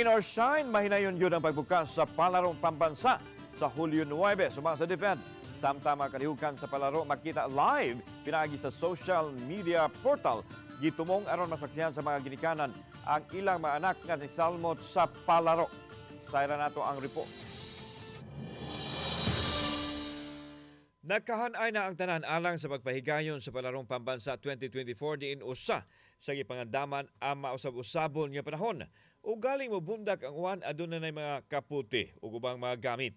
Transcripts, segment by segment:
Rain or shine, mahinayon yun ang pagbukas sa palarong pambansa sa Hulyo 9. Sumang sa DepEd. Samtang kalihukan sa palaro makita live pinaagi sa social media portal, gitumong aron masaksihan sa mga ginikanan ang ilang mga anak nga nisalmot sa palaro. Sayra nato ang report. Nakahanay na ang tanan alang sa pagpahigayon sa palarong pambansa 2024 diin usa sa gipangandaman ang mausab-usabon nga panahon. Ugaling mobundak ang uwan, aduna nay mga kaputi ug ubang mga gamit.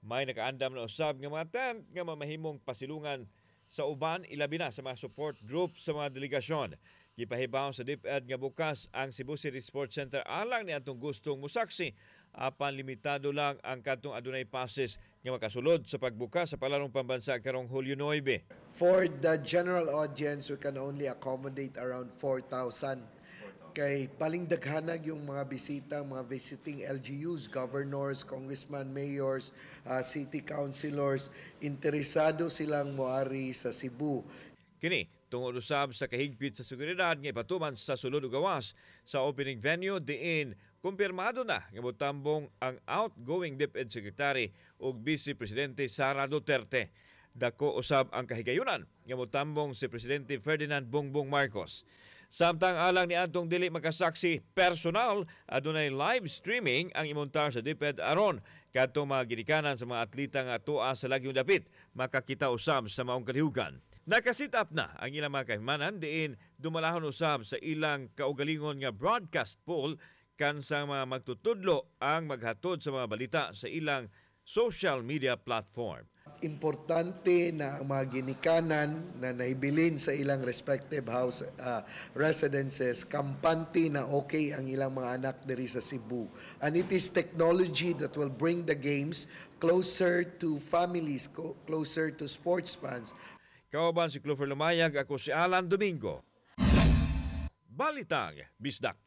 May nakaandam na usab nga mga tent nga mamahimong pasilungan sa uban, ilabi na sa mga support group sa mga delegasyon. Gipahibaw sa DepEd nga bukas ang Cebu City Sports Center alang ni atong gustong musaksi, apan limitado lang ang kadtong adunay passes nga makasulod sa pagbukas sa palarong pambansa karong Hulyo 9. For the general audience, we can only accommodate around 4,000. Kay palingdaghanag yung mga bisita, mga visiting LGUs, governors, congressman, mayors, city councilors, interesado silang moari sa Cebu. Kini tungod usab sa kahigpit sa seguridad nga ipatuman sa sulod ug gawas sa opening venue, diin kumpirmado na nga motambong ang outgoing DepEd Secretary ug Vice Presidente Sara Duterte. Dako usab ang kahigayunan nga motambong si Presidente Ferdinand Bongbong Marcos. Samtang alang ni atong dili makasaksi personal, adunay live streaming ang imontar sa DepEd aron kadtong mga ginikanan sa mga atleta nga tua sa lagyong dapit makakita usab sa maong kalihukan. Nakasit up na ang ilang mga kahimanan diin dumalahon usab sa ilang kaugalingon nga broadcast pool kansang mga magtutudlo ang maghatod sa mga balita sa ilang social media platform. Importante na ang mga ginikanan na nahibilin sa ilang respective house residences, kampante na okay ang ilang mga anak diri sa Cebu. And it is technology that will bring the games closer to families, closer to sports fans. Kauban si Clover Lumayag, ako si Alan Domingo. Balitang Bisdak.